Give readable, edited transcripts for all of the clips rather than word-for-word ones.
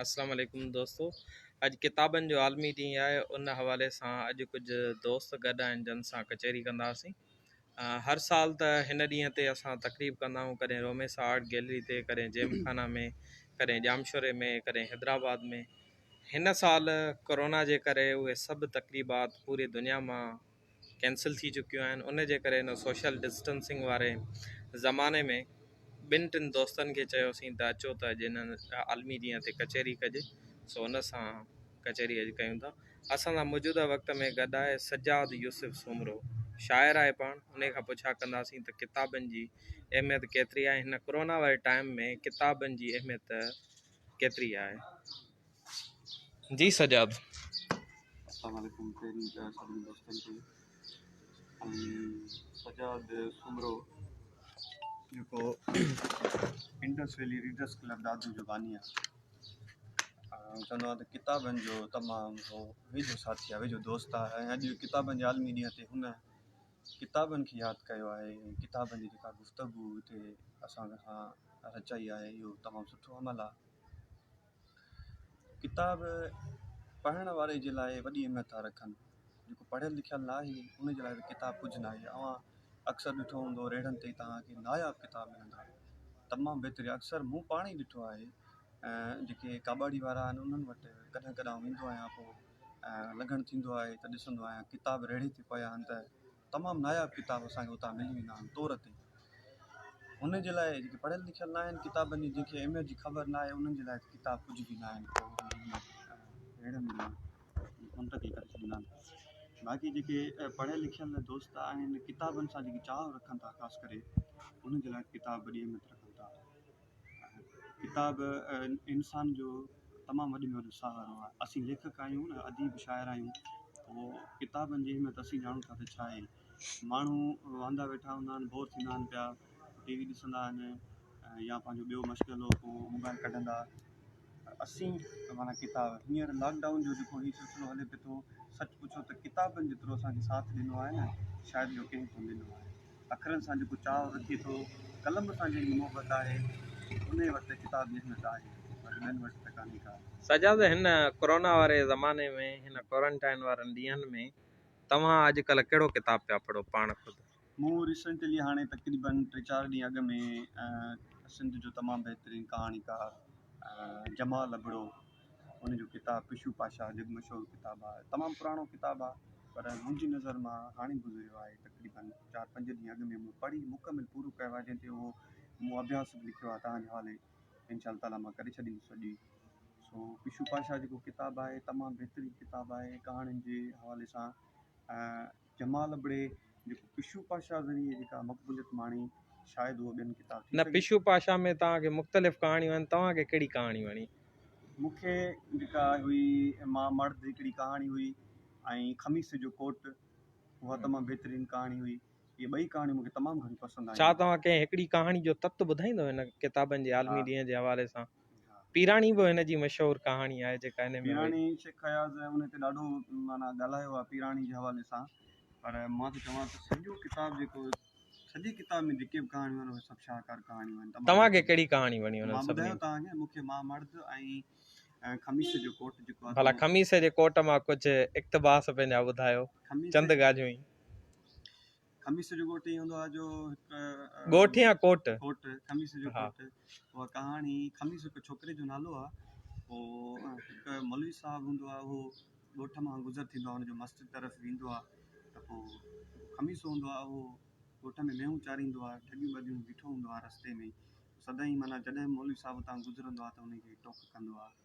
اسلام عليڪم دوستو اڄ ڪتابن جو عالمي ڏينهن آهي ان حوالي سان اڄ ڪجهه دوست گڏ آهن جن سان ڪچهري ڪنداسين هر سال ته هن ڏينهن تي اسان تقريب ڪندا آهيون ڪڏهن روميسا آرٽ گيلري تي ڪڏهن جيم خانه ۾ ڪڏهن ڄامشوري ۾ ڪڏهن حيدرآباد ۾ هن سال ڪورونا جي ڪري اهي سڀ تقريبات پوري دنيا مان ڪينسل ٿي چڪيون آهن ان جي ڪري هن سوشل ڊسٽنسنگ واري زماني ۾ ٻن ٽن دوستن کي چيوسين ته اچو ته اڄ هن عالمي ڏينهن تي ڪچهري ڪجي سو ان سان ڪچهري اڄ ڪيون ٿا اسان سان موجوده وقت ۾ گڏ آهي سجاد يوسف سومرو شاعر آهي پاڻ ان کان پڇا ڪنداسين ته ڪتابن جي اهميت ڪيتري آهي هن ڪورونا واري ٽائيم ۾ ڪتابن جي اهميت ڪيتري آهي. جي سجاد. السلام عليڪم پهرين ته سڀني دوستن کي ۽ سجاد سومرو جيڪو انڊس ويلي ريڊرس ڪلب دادو جو باني آهي چوندو آهي ته ڪتابن جو تمام هو ويجهو ساٿي آهي ويجهو دوست آهي ۽ اڄ ڪتابن جي عالمي ڏينهن تي هن ڪتابن کي ياد ڪيو آهي ۽ ڪتابن جي جيڪا گفتگو هتي اسان سان رچائي آهي اهو تمام سٺو عمل آهي ڪتاب پڙهڻ واري جي لاء وڏي اهميت ٿا رکن جيڪو پڙهيل لکيل نه آهي ان جي لاء ته ڪتاب ڪجهه نه آهي اوهان اڪثر ڏٺو هوندو ريڙهن تي توهان کي ناياب ڪتاب ملندا تمام بهترين اڪثر مون پاڻ ئي ڏٺو آهي جيڪي ڪاٻاڙي وارا آهن انهن وٽ ڪڏهن ڪڏهن ويندو آهيان پوء لنگهڻ ٿيندو آهي ته ڏسندو آهيان ڪتاب ريڙهي تي پيا آهن ته تمام ناياب ڪتاب اسان کي اتان ملي ويندا آهن طور تي ان جي لاء جيڪي پڙهيل لکيل نه آهن ڪتابن جي جنهن کي اهميت جي خبر نه آهي انهن جي لاء ته ڪتاب ڪجهه به نه آهن اهڙن منتقل ڪري ڇڏيندا آهن باقي جيڪي پڙهيل لکيل دوست آهن ڪتابن سان جيڪي چاهه رکن ٿا خاص ڪري انهن جي لاء ڪتاب وڏي اهميت رکن ٿا ڪتاب انسان جو تمام وڏي ۾ وڏو سهارو آهي. اسين ليکڪ آهيون نه اديب شاعر آهيون پوء ڪتابن جي اهميت اسين ڄاڻون ٿا ته ڇا آهي. ماڻهو واندا ويٺا هوندا آهن بور ٿيندا آهن پيا ٽي وي ڏسندا آهن يا پنهنجو ٻيو مشغلو ڪو موبائل ڪڍندا اسين معنيٰ ڪتاب هينئر لاڪ ڊائون جو جيڪو هي سلسلو هلي پيو ٿو سچ پڇو ته ڪتابن جيترو اسان کي ساٿ ڏنو آهي نه شايد ٻيو ڪنهن ڪونه ڏنو آهي. اکرن سان جيڪو چاهه رکي ٿو، قلم سان جنهن جي محبت آهي، انهيء وٽ ڪتاب جي اهميت آهي، باقي ٻين وٽ ته ڪانهي ڪا. سجاد هن ڪورونا واري زماني ۾ هن ڪوارنٽائن وارن ڏينهن ۾ توهان اڄ ڪلهه ڪهڙو ڪتاب پيا پڙهو پاڻ خود؟ مون ريسنٽلي هاڻي تقريبن ٽي چار ڏينهن اڳ ۾ سنڌ جو تمام بهترين ڪهاڻيڪار جمال ابڙو ان جو ڪتاب پشو پاشا جڳ مشهور ڪتاب آهي تمام پراڻو ڪتاب آهي پر منهنجي نظر مان هاڻي گذريو آهي تقريبن چار پنج ڏينهن اڳ ۾ مون پڙهي مڪمل پورو ڪيو آهي جنهن تي اهو مون اڀياس به لکيو آهي توهان جي حوالي انشاء الله تعالٰي مان ڪري ڇڏيندس اڄ ئي سو پشو پاشا جيڪو ڪتاب آهي تمام بهترين ڪتاب آهي ڪهاڻين جي حوالي سان جمال ابڙي جيڪو پشو پاشا ذريعي جيڪا مقبوليت ماڻي شايد اهو ٻين ڪتاب ٿي نه سگهي. پشو پاشا ۾ توهان کي مختلف ڪهاڻيون آهن توهان کي ڪهڙي ڪهاڻي وڻي؟ مون کي جيڪا هئي مان مرد هڪڙي ڪهاڻي هئي ۽ خميس جو ڪوٽ اها تمام بهترين ڪهاڻي هئي اهي ٻئي ڪهاڻيون مون کي تمام گهڻيون پسند ڇا آيون. توهان ڪنهن هڪڙي ڪهاڻي جو تت ٻڌائيندو هن ڪتابن جي عالمي ها. ڏينهن جي حوالي سان؟ ها. پيراڻي به هن جي مشهور ڪهاڻي آهي جيڪا هن ۾ هئي. پيراڻي شيخ اياز ان تي ڏاڍو معنيٰ ڳالهايو آهي پيراڻي جي حوالي سان پر مان ٿو چوان ته سڄو ڪتاب جيڪو سڄي ڪتاب ۾ جيڪي به ڪهاڻيون آهن اهي سڀ شاهڪار ڪهاڻيون آهن تمام توهان کي بهترين. ڪهڙي ڪهاڻي وڻي انهن مان سڀني ٻڌايو توهان کي مون کي مان مرد ۽ خميس جو ڪوٽ جيڪو آهي ڀلا خميس جي ڪوٽ مان ڪجهه اقتباس پنهنجا ٻڌايو خميس چند ڳالهيون ئي. خميس جو ڳوٺ ائين هوندو آهي جو هڪ ڳوٺ يا ڪوٽ؟ ڪوٽ، خميس جو ڪوٽ. اها ڪهاڻي خميس هڪ ڇوڪري جو نالو آهي. پوء هڪ مولوي صاحب هوندو آهي اهو ڳوٺ مان گذر ٿيندو آهي ان جو مسجد طرف ويندو آهي ته پوء خميس هوندو آهي اهو ڳوٺ ۾ مينهون چاريندو آهي ڍڳيون ٻڌيون بيٺو هوندو آهي رستي ۾ سدائين معنيٰ جڏهن به مولوي صاحب اتان گذرندو آهي ته ان کي ٽوڪ ڪندو آهي.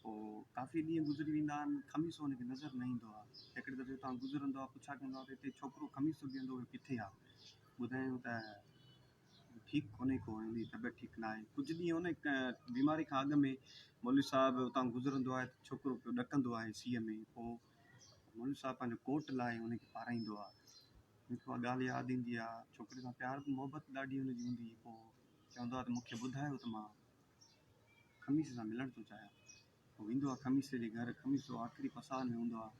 پوء ڪافي ڏينهن گذري ويندا آهن، خميسو هن کي نظر نه ايندو آهي. هڪڙي دفعي اتان گذرندو آهي، پڇا ڪندو آهي ته هتي ڇوڪرو خميسو بيهندو هيو ڪٿي آهي؟ ٻڌايائون ته ٺيڪ ڪونهي ڪو ۽ ان جي طبيعت ٺيڪ نه آهي. ڪجهه ڏينهن ان بيماري کان اڳ ۾ مولوي صاحب اتان گذرندو آهي ته ڇوڪرو پيو ڏڪندو آهي سيء ۾، پوء مولوي صاحب پنهنجو ڪوٽ لاهي ان کي پارائيندو آهي. مون کي اها ڳالهه ياد ايندي آهي، ڇوڪري سان پيار به محبت ڏاڍي هن جي هوندي هئي، پوء چوندو آهي ته مون کي ٻڌايو ته مان خميس سان ملڻ ٿو چاهيان. پوء ويندو آهي خميس جي گهر. خميسو آخري پساهه ۾ هوندو آهي.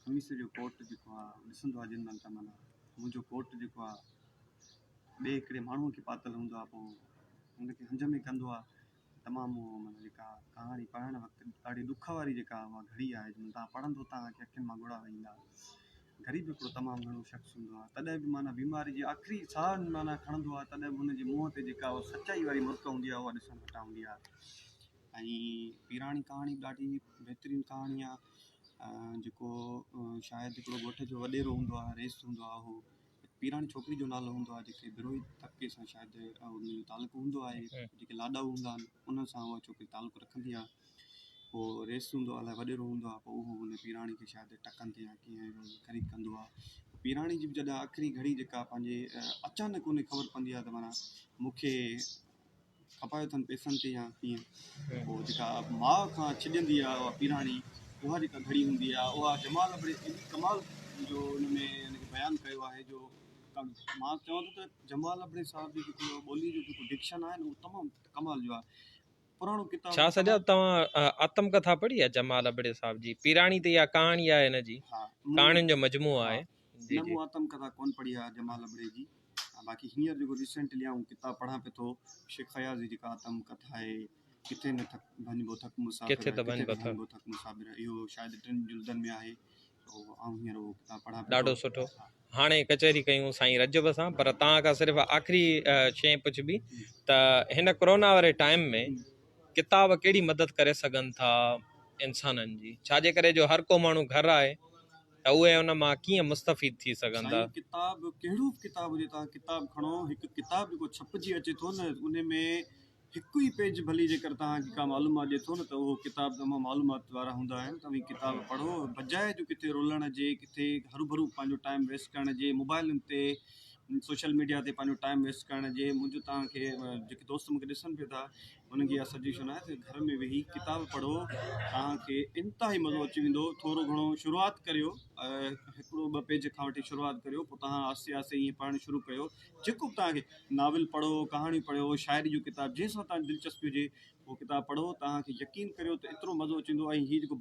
خميس جو ڪوٽ جيڪو آهي ڏسندو آهي جن مهل ته معنيٰ منهنجو ڪوٽ جيڪو آهي ٻئي هڪڙي ماڻهوء کي پاتل هوندو آهي. پوء هن کي هنج ۾ ڪندو آهي. تمام اهو معنيٰ جيڪا ڪهاڻي پڙهڻ وقت ڏاڍي ڏک واري جيڪا اها گهڙي آهي جنهن ۾ توهان پڙهندو توهان کي اکين مان ڳوڙها وهي ايندا. غريب هڪڙو تمام گهڻو شخص هوندو آهي تڏهن به معنيٰ بيماري جي آخري ساهه معنيٰ کڻندو آهي تڏهن به هن جي منهن تي جيڪا اها سچائي واري مرڪ هوندي آهي اها ڏسڻ وٽان هوندي آهي ۽ پيراڻي ڪهاڻي به ڏاڍي بهترين ڪهاڻي آهي جيڪو شايد هڪڙو ڳوٺ جو وڏيرو هوندو آهي رئيس هوندو آهي اهو پيراڻي ڇوڪري جو نالو هوندو آهي جيڪي بروهي طبقي سان شايد ان جو تعلق هوندو آهي جيڪي لاڏائو هوندا آهن انهن سان اها ڇوڪري تعلق رکندي آهي پوء رئيس هوندو آهي الائي وڏيرو هوندو آهي پوء اهو ان پيراڻي کي شايد ٽڪن تي يا ڪيئن خريد ڪندو آهي پيراڻي جي به جڏهن آخري گهڙي جيڪا پنهنجي اچانڪ ان کي خبر پوندي آهي ته معنيٰ مون کي کپايو اٿن پئسن تي يا ڪيئن پوء جيڪا ماء کان ڇڄندي آهي اها پيراڻي اها جيڪا گهڙي هوندي آهي اها جمال ابڙي ايڏي ڪمال جو ان ۾ ان کي بيان ڪيو آهي جو مان چوان ٿو ته جمال ابڙي صاحب جو جيڪو ٻولي جو جيڪو ڊڪشن آهي نه اهو تمام ڪمال جو آهي پراڻو ڪتاب ڇا سجاد توهان آتم ڪٿا پڙهي آهي جمال ابڙي صاحب جي پيراڻي ته اها ڪهاڻي آهي هن جي ڪهاڻين جو مجموعو آهي جي نه مون آتم ڪٿا ڪونه پڙهي آهي جمال ابڙي جي باقي هينئر جيڪو ريسينٽلي آئون ڪتاب پڙهان پيو ٿو شيخ اياز جي جيڪا آتم ڪٿا آهي ڪٿي نه ٿڪ ڀڃبو ٿڪ مسافر ڪٿي ته ڀڃبو ٿڪ مسافر اهو شايد ٽن جلدن ۾ آهي آئون هينئر اهو ڪتاب پڙهان پيو ڏاڍو سٺو هاڻي ڪچهري ڪيون سائين رجب سان پر توهان کان صرف آخري شيء پڇبي ته هن ڪرونا واري ٽائيم ۾ ڪتاب ڪهڙي مدد ڪري سگهن ٿا انسانن جي ڇا جي ڪري جو هر ڪو ماڻهو گهر آهي ته اهي ان مان ڪيئن مستفيد ٿي سگهن ٿا. سائين ڪتاب ڪهڙو به ڪتاب هجي توهان ڪتاب کڻو هڪ ڪتاب جيڪو ڇپجي اچي ٿو نه ان ۾ هڪ ئي پيج ڀلي جيڪر توهان کي ڪا معلومات ڏي ٿو نه ته اهو ڪتاب تمام معلومات وارا هوندا آهن توهين ڪتاب پڙهو بجاء جو ڪٿي رولڻ جي ڪٿي هروڀرو پنهنجو ٽائيم ويسٽ ڪرڻ جي موبائلن تي سوشل ميڊيا تي پنهنجو ٽائيم ويسٽ ڪرڻ جي منهنجو توهان کي جيڪي دوست مونکي ڏسن پيا ٿا انهن کي اها سجيشن آهي ته گهر ۾ ويهي ڪتاب پڙهو توهان کي انتهائي مزو اچي ويندو ٿورو گهڻو شروعات ڪريو هڪڙو ٻه پيج کان وٺي شروعات ڪريو پوء توهان آهستي آهستي ائين پڙهڻ شروع ڪيو جيڪو به توهان کي ناول پڙهو ڪهاڻيون پڙهيو شاعري جو ڪتاب جنهن سان توهان جي دلچسپي هجي اهو ڪتاب پڙهو توهان کي يقين ڪريو ته ايترو مزو اچي ويندو ۽ هي جيڪو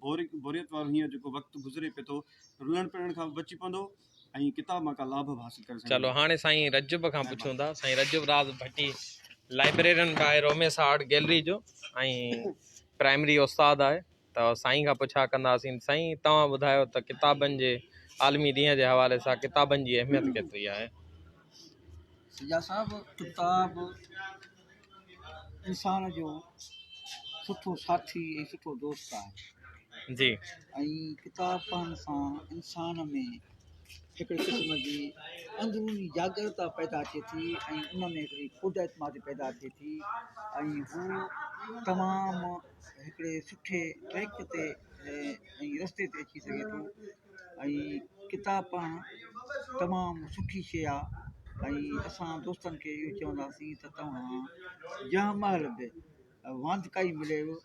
بوريت وارو هينئر جيڪو وقت گذري پيو ٿو رلڻ پرڻ کان به بچي پوندو ۽ ڪتاب مان ڪا لاڀ به حاصل ڪري سگهندو. چلو هاڻي سائين رجب کان پڇون ٿا. سائين رجب راز ڀٽي لائبريرين به آهي روميس آرٽ گيلري جو ۽ پرائمري استاد آهي ته سائين کان پڇا ڪنداسين سائين توهان ٻڌايو ته ڪتابن جي عالمي ڏينهن جي حوالي سان ڪتابن جي اهميت ڪيتري آهي. سجاد صاحب ڪتاب انسان جو سٺو ساٿي ۽ سٺو دوست آهي. جي. ۽ ڪتاب پڙهڻ سان انسان ۾ هڪڙي قسم جي اندروني جاڳرتا پيدا ٿئي ٿي ۽ ان ۾ هڪڙي خود اعتمادي پيدا ٿئي ٿي ۽ هو تمام هڪڙي سٺي ٽريڪ تي ۽ رستي تي اچي سگهي ٿو ۽ ڪتاب پڙهڻ تمام سٺي شيء آهي ۽ اسان دوستن کي اهو چونداسين ته توهان جنهن مهل به واندڪائي مليو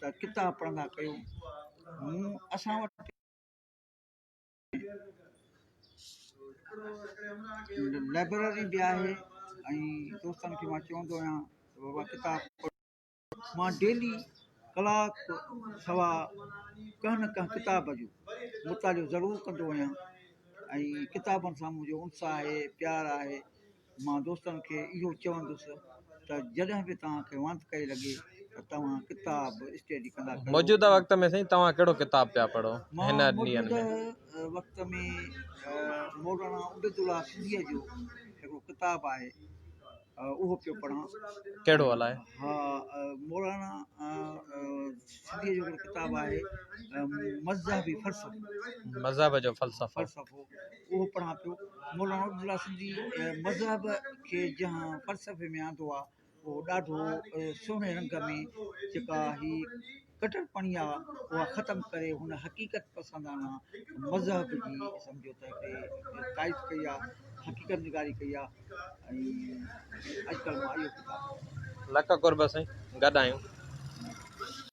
ته ڪتاب پڙهندا ڪيو مون اسان وٽ لائبريري به آهي ۽ دوستن کي مان چوندو آهيان ته بابا ڪتاب پڙهو مان ڊيلي ڪلاڪ سوا ڪنهن نه ڪنهن ڪتاب جو مطالعو ضرور ڪندو آهيان ۽ ڪتابن سان منهنجو انس آهي پيار آهي مان دوستن کي اهو چوندس ته جڏهن به توهان کي واندڪائي لڳي ته توهان ڪتاب اسٽڊي ڪندا ڪيو. موجوده وقت ۾ سائين توهان ڪهڙو ڪتاب پيا پڙهو مان هن ڏينهن موجوده ۾؟ وقت ۾ مولانا عبيدالله سنڌيء جو هڪڙو ڪتاب آهي اهو پيو پڙهان. ڪهڙو الائي؟ ها مولانا سنڌيء جو هڪڙو ڪتاب آهي مذهبي فلسفو. مذهب جو فلسفو. فلسفو اهو پڙهان پيو. مولانا عبدالله سنڌي مذهب کي جنهن فلسفي ۾ آندو آهي اهو ڏاڍو سهڻي رنگ ۾ جيڪا هي ڪٽرپڻي آ اها ختم ڪري هن حقيقت پسندانه مذهب جي سمجهو ته هڪڙي تائيد ڪئي آ حقيقت نگاري ڪئي آ ۽ اڄڪلهه مان اهو ڪتاب لک قرب سائين گڏ آهيون.